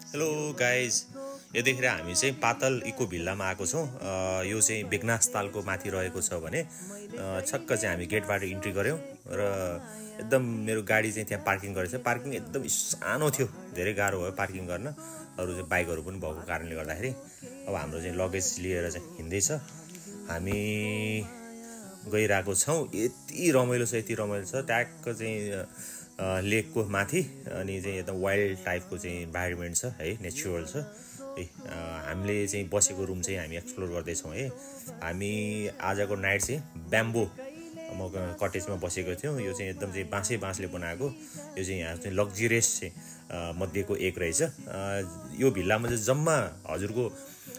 Hello guys, यतिखेर हामी चाहिँ पातल इको भिल्लामा आएको छौँ। यो चाहिँ बेगनास तालको माथि रहेको छ भने छक्क चाहिँ हामी गेटबाट इन्ट्री गऱ्यौँ र एकदम मेरो गाडी चाहिँ त्यहाँ पार्किङ गरेको छ। पार्किङ एकदम सानो थियो, धेरै गाह्रो भयो पार्किङ गर्न। अरू चाहिँ बाइकहरू पनि भएको कारणले गर्दाखेरि अब हाम्रो चाहिँ लगेज लिएर चाहिँ हिँड्दैछ। हामी गइरहेको छौँ। यति रमाइलो छ, ट्याक्क चाहिँ लेकको माथि अनि चाहिँ एकदम वाइल्ड टाइपको चाहिँ इन्भाइरोमेन्ट छ है, नेचुरल छ है। हामीले चाहिँ बसेको रुम चाहिँ हामी एक्सप्लोर गर्दैछौँ है। हामी आजको नाइट चाहिँ ब्याम्बो कटेजमा बसेको थियौँ। यो चाहिँ एकदम चाहिँ बाँसले बनाएको, यो चाहिँ यहाँ चाहिँ लग्जरियस चाहिँ मध्येको एक रहेछ। यो भिल्लामा चाहिँ जम्मा हजुरको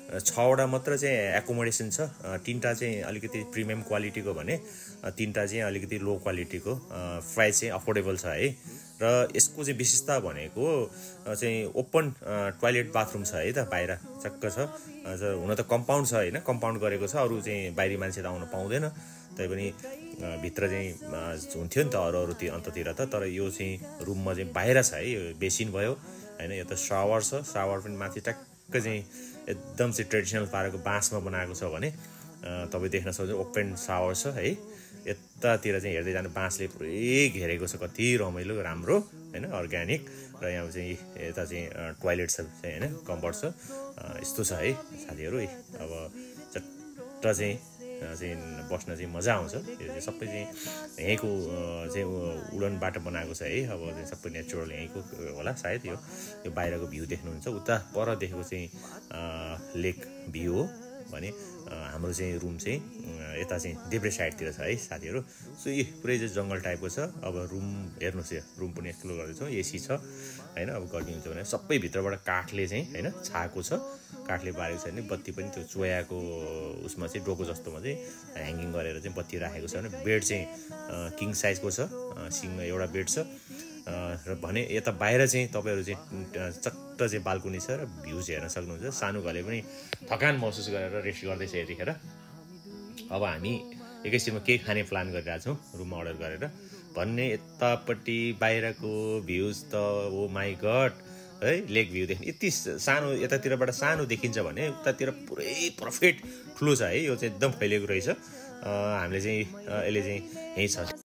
6वटा मात्र चाहिँ एकोमोडेसन छ। 3टा चाहिँ अलिकति प्रिमियम क्वालिटीको भने 3टा चाहिँ अलिकति लो क्वालिटीको। प्राइस चाहिँ अफोर्डेबल छ है। र यसको चाहिँ विशेषता भनेको चाहिँ ओपन टोयलेट बाथरुम छ है त, बाहिर चक्क छ। हुन त कम्पाउन्ड छ होइन, कम्पाउन्ड गरेको छ, अरू चाहिँ बाहिरी मान्छे त आउन पाउँदैन। तैपनि भित्र चाहिँ हुन्थ्यो नि त अरू अन्ततिर त। तर यो चाहिँ रुममा चाहिँ बाहिर छ है। यो बेसिन भयो होइन, यो त सावर छ। सावर पनि माथि ट्याक्क चाहिँ एकदम चाहिँ ट्रेडिसनल पाराको बाँसमा बनाएको छ भने तपाईँ देख्न सक्नुहुन्छ ओपन सावर छ है। यतातिर चाहिँ हेर्दै जानु बाँसले पुरै घेरेको छ, कति रमाइलो राम्रो होइन, अर्ग्यानिक। र यहाँ चाहिँ यता चाहिँ टोयलेट छ होइन, कम्फर्ट छ। यस्तो छ है साथीहरू है। अब चट्ट चाहिँ बस्न चाहिँ मजा आउँछ। यो चाहिँ सबै चाहिँ यहीँको चाहिँ उडनबाट बनाएको छ है। अब चाहिँ सबै नेचुरल यहीँको होला सायद। यो बाहिरको भ्यू देख्नुहुन्छ, उता पर देखेको चाहिँ लेक भ्यू हो भने हाम्रो चाहिँ रुम चाहिँ यता चाहिँ देब्रे साइडतिर छ है साथीहरू। सो यो पुरै चाहिँ जङ्गल टाइपको छ। अब रुम हेर्नुहोस्, यो रुम पनि एक्सप्लोर गर्दैछौँ। एसी छ होइन। अब गरिदिन्छ भने सबै भित्रबाट काठले चाहिँ होइन छाएको छ, काठले बारेको छ भने बत्ती पनि त्यो चोयाको उसमा चाहिँ डोको जस्तोमा चाहिँ ह्याङ्गिङ गरेर चाहिँ बत्ती राखेको छ भने बेड चाहिँ किङ साइजको छ, सिङ एउटा बेड छ। र भने यता बाहिर चाहिँ तपाईँहरू चाहिँ चट्ट चाहिँ बाल्कुनी छ र भ्युज हेर्न सक्नुहुन्छ। सानो घरले पनि थकान महसुस गरेर रेस्ट गर्दैछ यतिखेर। अब हामी एकैछिनमा केही खाने प्लान गरिरहेको छौँ रुममा अर्डर गरेर भन्ने। यतापट्टि बाहिरको भ्युज त ओ माई गड है, लेक भ्यू देख्ने यति सानो, यतातिरबाट सानो देखिन्छ भने उतातिर पुरै पर्फेक्ट ठुलो छ है। यो चाहिँ एकदम फैलिएको रहेछ। हामीले चाहिँ यसले चाहिँ यहीँ छ।